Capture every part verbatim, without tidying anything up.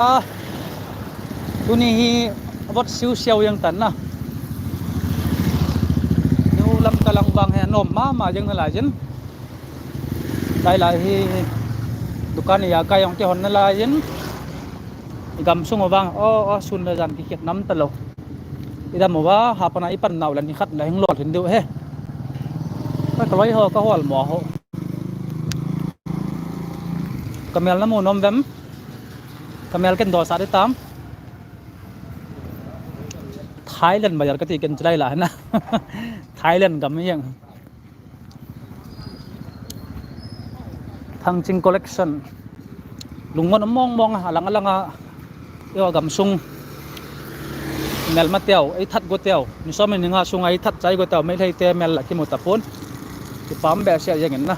Ah, tuni hi vot siu siau jeng tan na. Niu lam ka lang vang he nom mama jeng nalai jin. Lai lai hi dukan a kai jong kihon nalai jin. I gamsung vang o, o sun le jan kikhet nam talou. I dam uva, hapan a i pan nau le ni khat le hing lol hin diu he. Ka loi ho ka hol mo ho. Ka mel na mu nom vem? Ka mel ken do sa di tam. Thailand bazar ka ti ken chilai la na. Thailand gam jeng. Thangching collection. Lungmon mong mong a, alang alang a. Yo gamsung. Mel ma teo, ei that go teo. Ni som ni nga sunga ei that chai go teo. Meitei te mel la kimu tapon. Kipah behseh jeng in na.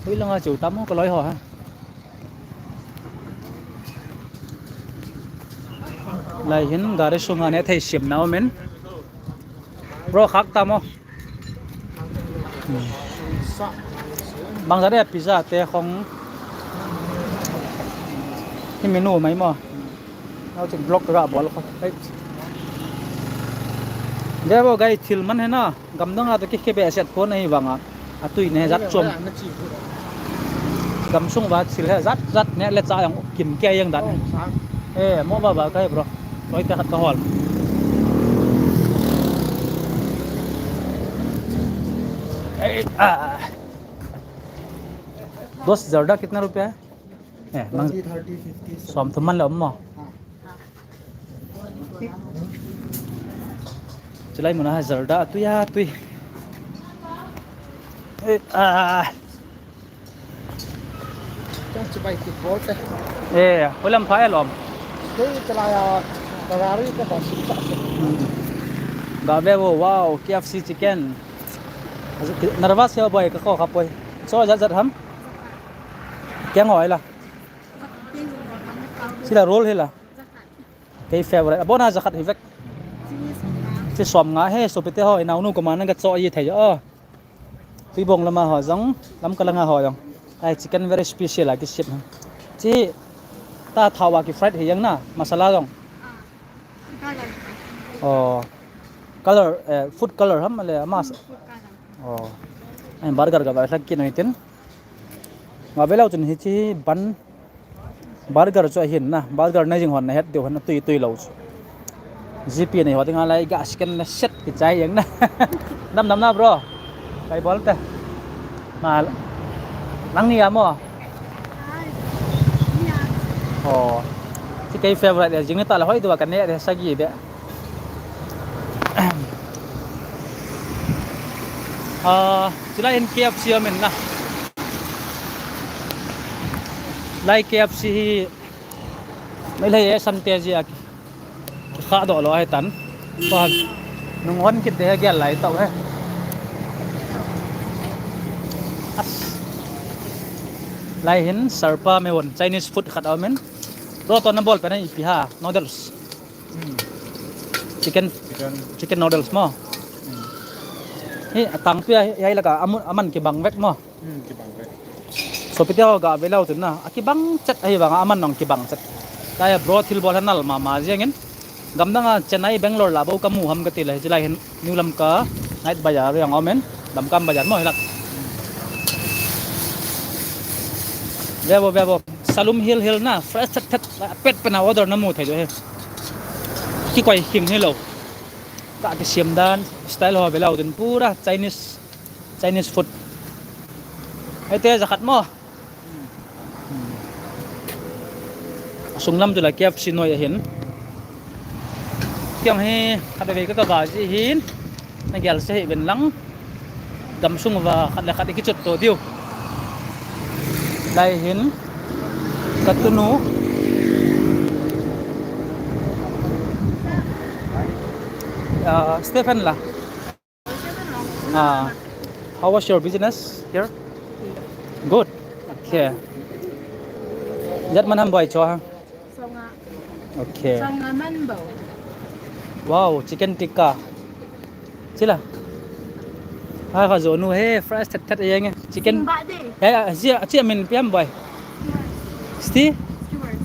Hui langa chiu tam ho ka loi ho ha. Lai hin gari sunga ne thei sim nau men. Bro, khak tam o. Bang za de pizza te khong. Hi menu mai mo. Nau chin vlog ka bol kho. Hei. De bo gai thil man he na. Gamdang a to kikhe behseh pon ahi vanga. Atui ne jat chom. Gamsung va thil he jat jat ne le cha jong kim kei jeng dan. Eh, mo ba ba kai bro. Loi te khat ka hol. Eh, ah. दोस्त, जर्दा कितना रुपया है? Eh, mang thirty, fifty, seventy. Som thum man le um mo. Chilai muna ha जर्दा, tui a, tui. Eh, ah. Chang chibai ki bol te. Eh, hoilam pha e lom. Dei chalai a, Ferrari ka ta sik ta se. Ga ve vo, wow, K F C chicken. Nervous he boy, ka ko ka poi. So jat jat ham. Kya ngoi la. Sila roll hila. Kei favorite. Abona jakhat hi vek. Chi som nga he, sopite ho, i naunu koma nang ka cho i thei o. Tuibong lama ho jong, Lamka langa ho jong. Ai, chicken very special a kisem. Chi ta thawa ki fried hi jeng na, masala jong. Oh. Color, eh, food color ham le mas. Oh. Ai, burger ka ba lak ki noi tin. Nga velou chun hichi bun Burger chu ahin na, burger nei jing hon na het diu hon na tui tui lou chu. G P nei ho dinga lai ga chicken na set kichai jeng na. Nam nam na bro. Kai bol te. Ma lang ni a mo. Oh. Chi kei favorite ya jing ni ta la hoi diu ka ne de sagi be. Ah, chilai in K F C amen na. Lai K F C hi, Meitei e san te ji a ki kha do lo ai tan. Pa, nung hon kit de gel lai tau he. As. Lai hin sarpa me won Chinese food khat amen. Ro to na bol pe na ipi ha, noodles. Hmm. Chicken, chicken, chicken noodles mo. Hmm. Hi, atang pia, hi, hi laka, amun, aman kibang vek mo. Hmm, kibang vek. Sopite ho ga velou tun na, akibang chet ahi vanga, aman nong kibang chet. Kaya bro thil bol hanal mama jeng in. Gamdang a Chennai, Bangalore la bou kamu ham kati le, chilai hin New Lamka, night bazar yang amen. Lamka bazar mo hilak. Vevo, vevo. Salum Hill Hill na, fresh thet thet, pet pena order na mu thei jo he. Kikoi hing hilou. Ka kisem dan, style ho velou din pura Chinese, Chinese food. Ete jakhat mo. Sunglam tu la K F C noi ahin. Kiang hi, khat ve ka ka ba ji hin. Na gel se hi ben lang. Gamsung va khat le khat i kichut to diu. Lai hin ka tunu. Ah, Stephen la. Ah, how was your business here? Good. Okay. Jat man ham boi cho ha. Song nga. Okay. Song nga man bo. Wow, chicken tikka. Sila. Ha, ka jo nu he, fresh thet thet yang. Chicken. Sing bad day. He, chi, chi min piam boy. Sti? Skewers.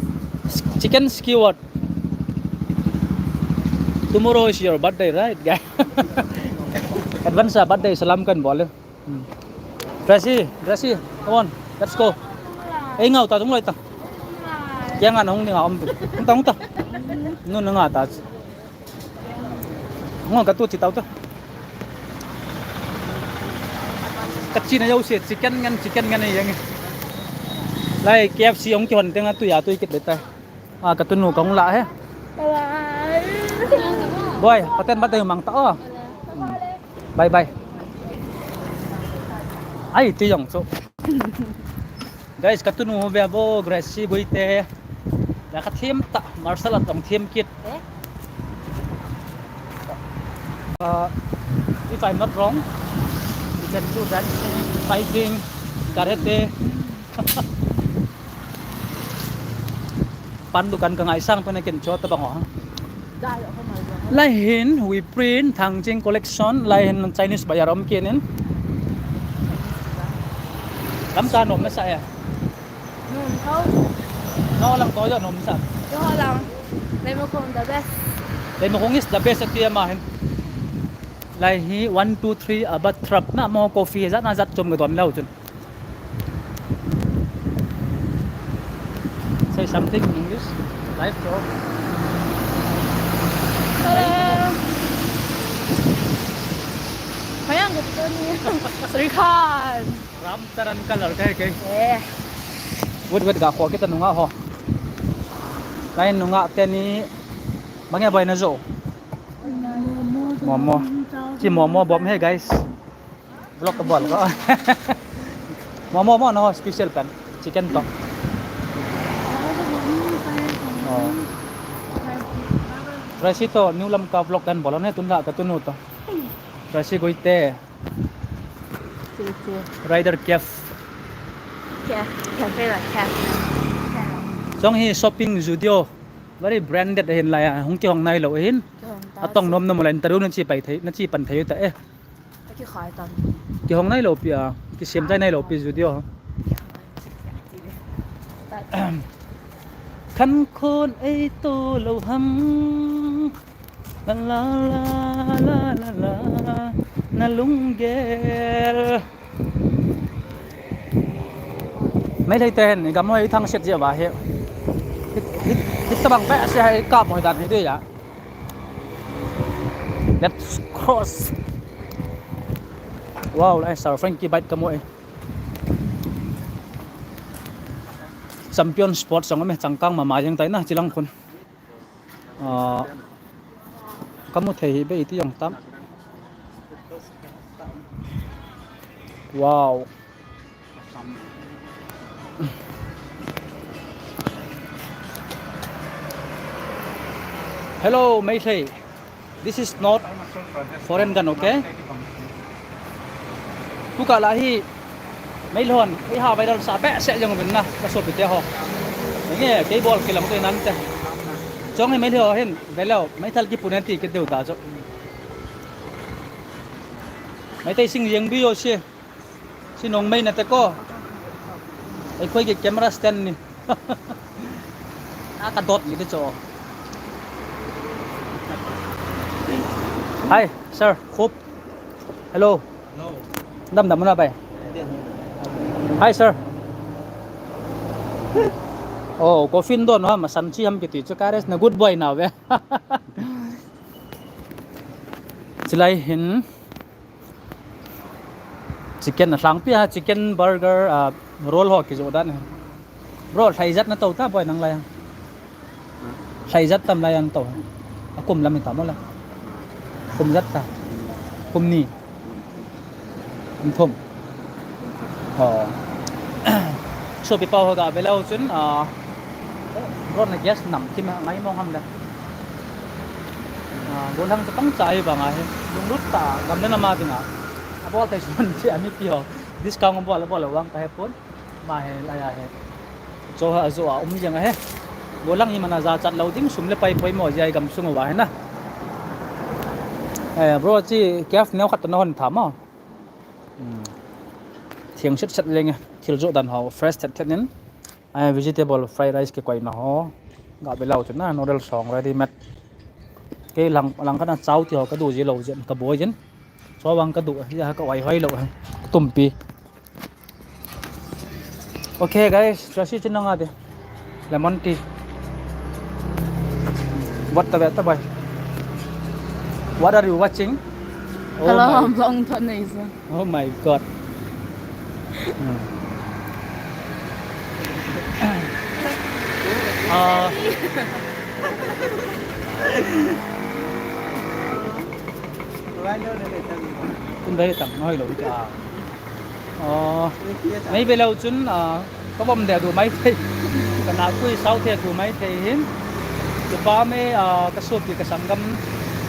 S-, chicken skewer. Tomorrow is your birthday, right, guy? Advance birthday salam kan bol. Hmm. Gracie, Gracie, come on, let's go. Ei, ngau ta, tung lai ta. Kya nga na hung ni nga om tu. Hung ta, hung ta. Nu na nga ta. Ngo ka tu chi tau ta. Ka chi na yo se chicken ngan, chicken ngan yang. Lai K F C ong ki hon te nga tu ya tu kit beta. A, ka tunu kong la he. Bye. Boy, paten bat mang ta o. Bye bye. Ai, ti yong so. Guys, ka tunu ve bo, Gracie Guite. Ya ka them ta, martial art ong them kit. Eh? Uh, if I'm not wrong, you can do dancing, fighting, karate. Pan dukan ka ngaisang pen a ken cho ta bang o. Lai hin We Print Thangjing Collection, lai hin Chinese buyer om kit in. Lam ka nom na sa ya. Nom tho. No lang to ya nom sa. Yo lang. Leimakhong the best. Leimakhong is the best at T M A hin. Lai hi one two three a bat trap na mo coffee zat na zat chom ka don lau chun. Say something in English. Live show. Hello. Mayang ko to ni. Sri Khan. Ram Charan color kai kai. Eh. Wait, wait, ga kho kita nunga ho. Lai nunga teni. Bang ya boy na jo. Momo. Chi momo bom he, guys. Vlog ka bol ko. Momo mo no special pan. Chicken to. Oh. Gracie to New Lamka vlog kan bol ne tun la ka tunu to. Gracie Guite. Rider Caf. Caf, cafe la caf. Jong hi shopping studio. Very branded hin lai a. Hung kihong nai lo hin. Kihong ta. Atong nom nom lai interview na chi pai thei, na chi pan thei ta e. Aki khai tan. Kihong nai lo pi a, kisem tai nai lo pi studio. Khan khon ei to lo ham. La la la la la la. Na lunggel. Meitei te hin, i gam hoi i thang set jeh uva hi. Hi, hi, hitabang behseh hi kap hoi dan hi ding a. Let's cross. Wow, lai Sir Frankie bike kamu e. Champion Sports jong ume, changkang mama jeng tai na, chilang khun. Ah, kamu thei hi be iti jong tam. Wow. Hello, Meitei. This is not foreign gun, okay? Tuka la hi, Meilhon, ei ha viral sa behseh jong uvin na, ka sopi te ho. Nge, kei bol kilang te nante. Chong hi Meilhon hin, velou, meithal kipun e ti kit diu ta chu. Meitei sing jeng bi jo si. Si nong mei na te ko. Ei khoi ki camera stand ni. A ka dot ni te cho. Hi, sir. Khup. Hello. Hello. Dam dam na bai. Hi, sir. Oh, coffin don ha, masan chi ham kiti chu ka res na good boy na ve. Chilai hin. Chicken a hlangpi a, chicken burger, a, roll ho kijoh dan. Bro, lhaijat na tou ta boy nang lai a. Lhaijat tam lai a na tou. A kum lam hi ta mo la. Kum jat ta. Kum ni. Kum thum. Oh. Sopi pau ho ga velou chun, a, Road na gas nam kim a ngai mong ham le. Ah, gollhang chu pang cha hi vang a hi. Lunglut ta gam le nam a ding a. A bol thei sun chi a mipi ho. Discount a bol a bol a vang ka he pon. Ma he lai a he. Cho ha jo a um jeng a he. Gollhang hi mana jachat lou ding sum le pai poimo jia i gamsung uva hi na. Eh, bro chi K F neo khat na hon tha mo. Theng set set lenge, thil joh dan ho fresh thet thet in. Ai, vegetable fried rice kikoina ho. Ga be lou chu na, noodle song ready made. Kei lang, lang kana chow ti ho kadu ji lou jin, kaboi jin. Chawang kadu, ya ka wai hoi lou, tumpi. Okay guys, chasi chin nga de. Lemon tea. What the, what the boy? What are you watching? Oh Hello, my. Long time no see. Oh my God. Hmm. Ah. Kun dai tang noi lo ka. Oh, nei ve leu chun, ah, ka vom de du mai thei. Ka na kui sau the du mai thei hin. Kipa me, ah, ka sopi ka sanggam,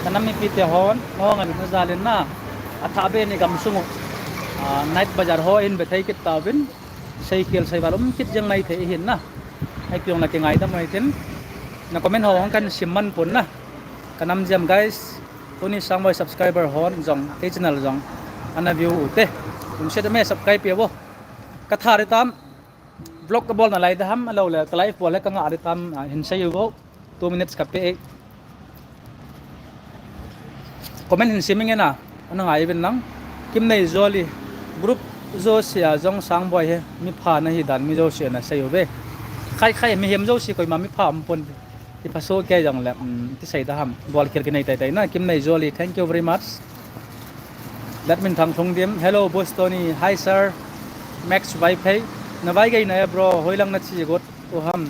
ka nam mipi te hon, hong an ka jalin na. A tha be ni gam sung u. Ah, night bazar ho in be thei kit tauvin. Sei khel sei val um kit jeng mai thei hin na. Ai kiong la ki ngaidam mai tin. Na comment ho hong kan sim man pon na. Ka nam jam guys. Tuni Sangboi subscriber hon jong, kei channel jong, ana view u te. Kum set me subscribe pe bo. Ka tha ri tam, vlog ka bol na lai da ham, alo le, ka live bol le ka nga ri tam, ah, hin sei u bo. Two minutes ka pe e. Comment hin sim nge na, ana ngai vin lang. Kim nei joli, group josia jong Sangboi he, mi pha na hi dan mi josia na sei u ve. Khai khai, mihem josia koima mi pha um pon. Ti phaso kei jong le, um, ti sei da ham. Bol khel kinei tai tai na, Kim nei joli, thank you very much. Let min thang thung dim. Hello, Bostoni. Hi, sir. Max Vaiphei. Na vai gei na e, bro. Hoilang na chi got u ham.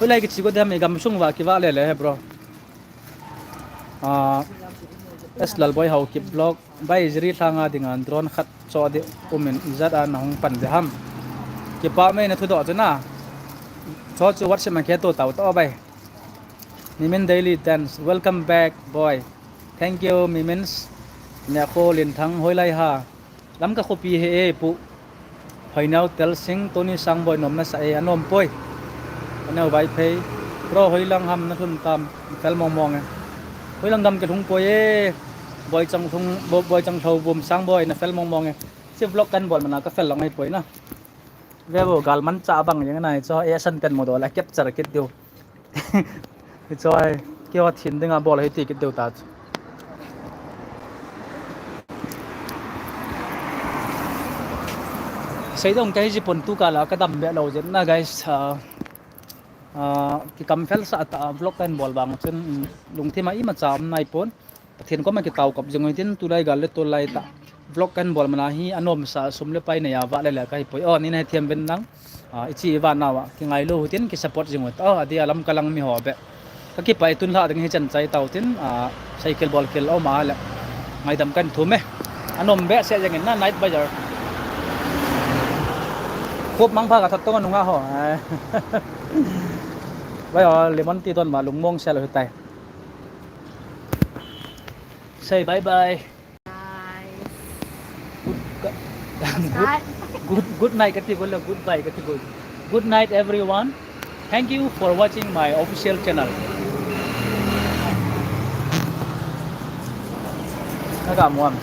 Hoilai ki chi got ham, i gam sung va ki va le le he, bro. Ah, S Lalboi Haokip vlog. Bai jiri thanga dinga drone khat cho di umin jat a na hung pan de ham. Kipa me na thu do chu na. Cho chu WhatsApp ma khe to tau to bai. Mimin Daily Dance. Welcome back, boy. Thank you, Mimins. Nya kho Linthang hoilai ha. Lamka khopi he e pu. Hoinau Telsing, Tony Sangboi nom nasa e, anom poi. Aneu Vaiphei. Bro, hoilang ham na lhun tam, fel mong mong e. Hoilang gam ke lhung poi e. Boi Chang Lhung, Bo-, Boi Chang Lhou Bum Sangboi na fel mong mong e. Chi vlog kan bol mana ka fel long ai poi na. Ve bo gal man cha bang jeng nai cho, e san kan mo do la capture kit diu. Hi choi, kio thin dinga bol hi ti kit deu ta chu. Sei dong ka hi ji pon tu ka la ka dam be lo jen na guys. Ah, ah, ki kam fel sa ta vlog kan bol bang chun lungthim a ima cha um nai pon. Pathen koma kitao kap jing u hitin, tulai gal le tulai ta vlog kan bol mana hi anom sa sum le pai nei a vah le le ka hi poi. O, ni na hethiam ben lang. Ah, i chi i va nau a, ki ngai lou hitin, ki support jing u ta. O, adia lam ka lang mi ho be. Ka kipa i tun lha ding hi chan chai tau tin, ah, cycle bol kel o ma le. Ngaidam kan thum e. Anom be se jeng in na night bazar. Khup mang pha ka that tong anunga ho. Bai o, lemon tea don ma lungmong se lo hitai. Say bye bye. Nice. Good, good, good, good night kati bol, goodbye kati bol. Good night, everyone. Thank you for watching my official channel. Naga muam.